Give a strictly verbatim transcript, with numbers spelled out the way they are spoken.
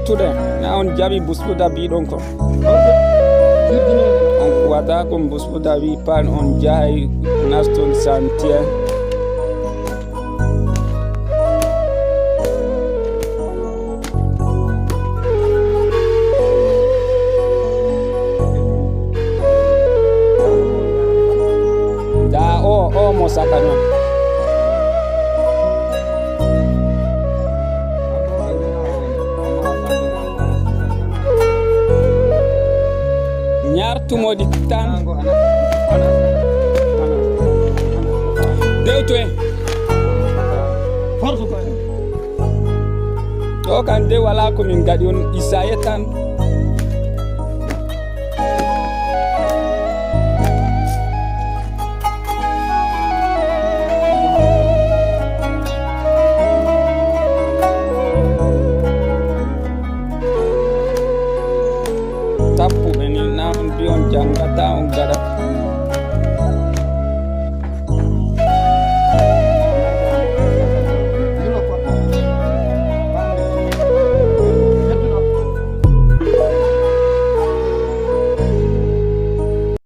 Tude, na on jaɓi buskuda biɗon ko. On kuwata ko buskuda wi pan on jahay naston santier. Da o, o mo saka non. Ñaar tumoɗi tan. Dewtu en. Ɗo kan de wala ko min gaɗi on isaye tan. Tappuɓe ni na on mbi on jangata on gaɗa.